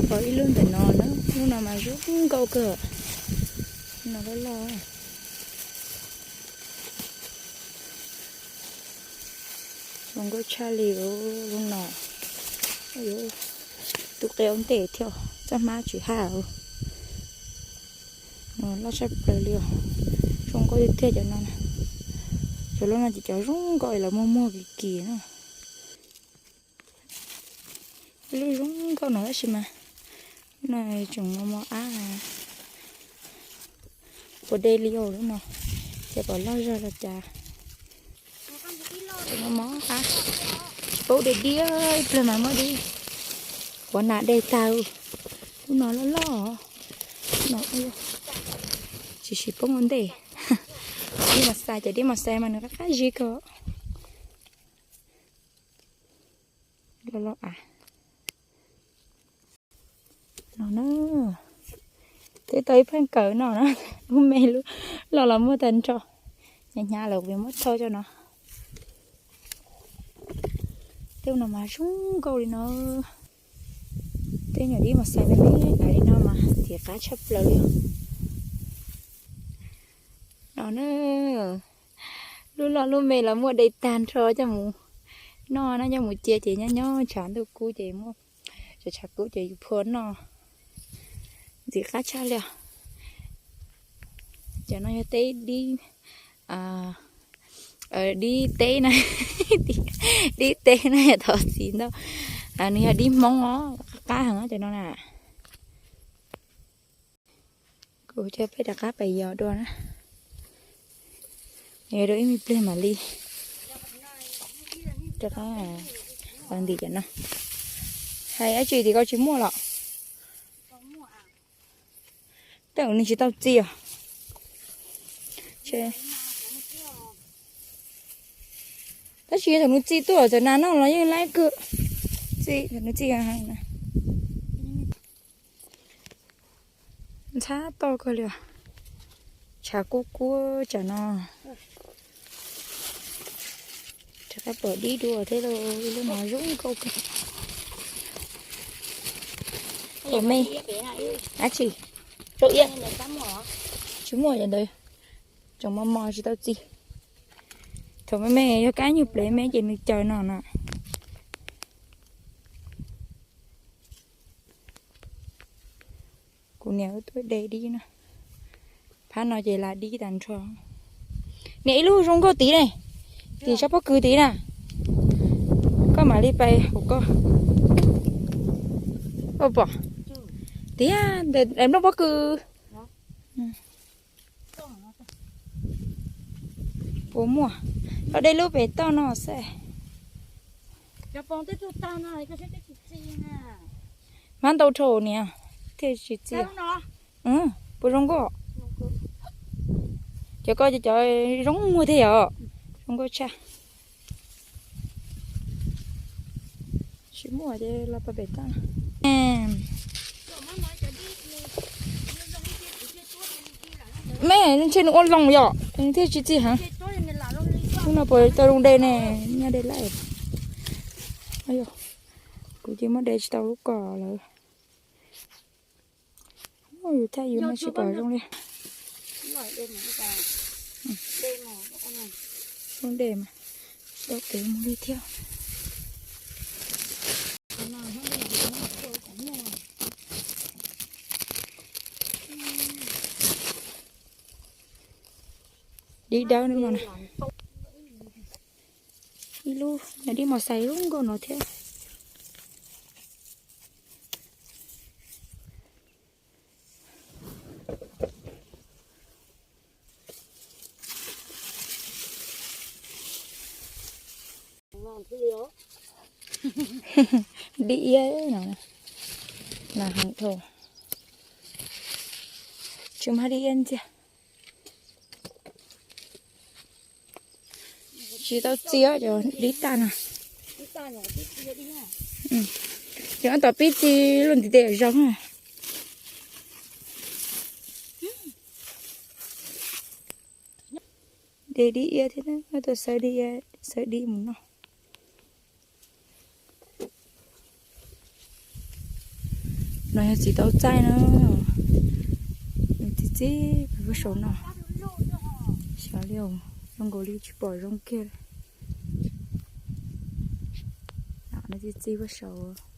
Pom ib lub ntawm no na, lub no mas zoo nkauj kawg, lub no loj loj. Zoo nkauj tshaj li lub no. Tus qe ua ntej thiab, txoj hmab tsis haj. Loj tshaj plaws li os. Zoo nkauj tiag tiag cov no. Cov lub no ces cov zoo nkauj lawv muag muag kim kim na. Lub zoo nkauj no tab sis mas no tseem mos mos ab. Puas de li os lub no, ces pom loj zog los cas. Tseem mos mos ab, tsis paub de dib, ib pliag mas muab dib quav nas de tag. Lub no loj loj, no tsis siv poob ua ntej. Dib mos xais, cov dib mos xais mas nws qab qab zib kawg. Loj loj av. No na, twb tau ib pheej kawm no na, lub me lub loj los muaj tag nrho. Hnyav hnyav lawm kuv yuav muab thau coj no. Tej no mas zoo nkauj li no. Tej nyuam dib mos xais me me li no mas ntxim qab tshaj plaws li. No na, lub loj lub me los muaj de tag nrho coj mus noj na, coj mus cia ces nyob nyob tshav ntuj kub ces muab, tshav kub ces yus phua noj. Ntxim qab tshaj li os. Cov no yog teb dib, dib teb na, dib teb na, thov txim ntau. Nws yog dib Hmoob os, qab qab heev cov no na. Kuv coj peb rov qab pais yos dua na. Yos dua ib me pliag mam li rov qab los ntim cov no. Hais dab tsi tim ko tsis muaj los? Tej zaum nws tsis tau txi os. Tab sis thaum nws txi tuaj txawm nas noj los yeej laib kawg. Txi thaum nws txi na. Ntxhab toj kawg li os. Tshav kub kub tsam no. Rov qab pom dib dua thiab lauj, lub no zoo nkauj kawg. Pom me dab tsi? Tsis muaj cov ntawd, tseem mos mos tsis tau txi. Thaum me me yog kab nyuag plev me ces nws caws no na. Kuv niam wb tuaj de dib na. Phab no ces las dib tag nrho. Niam, ib lub zoo nkauj tid ne, tim sab pob kws tid na. Koj mam li pais hauv koj. Koj pom tiag, daim nplooj pob kws. Puas muaj? Los de lub pem toj no xwb. Hmab ntau dhau niam, thiaj tsis txi. Puas zoo nkauj? Cov ko ces cov zoo muag thiab yom. Zoo nkauj tshaj. Tsis muaj ces los pem toj. Me ntshe nws ua loos yom, nws thiaj tsis txi heev. Lub no puas tau zoo de ne, nyob de lawm. Kuv ces muab de tsis tau lub ko lawm. Yus thaj yus no tsis pom zoo li. Zoo de mas tsis tau kev mus li thiab. Dib dawb no. Ib lub dib mos xais zoo nkauj no thiab. Dib iab no, nas heev dhau. Tsis muaj dib iab ntxiag. Tsis tau txi cov dib tag no. Cov tom pib txi luaj ntiv tes zoo. De dib iab thiab, tuaj xawb dib, xawb dib mus noj. No yog txiv tau txaij na, nws txi txib pem vaj saum no. Xyov li, zoo nkaus li tsis pom zoo kiag. Nws txi txib vaj saum.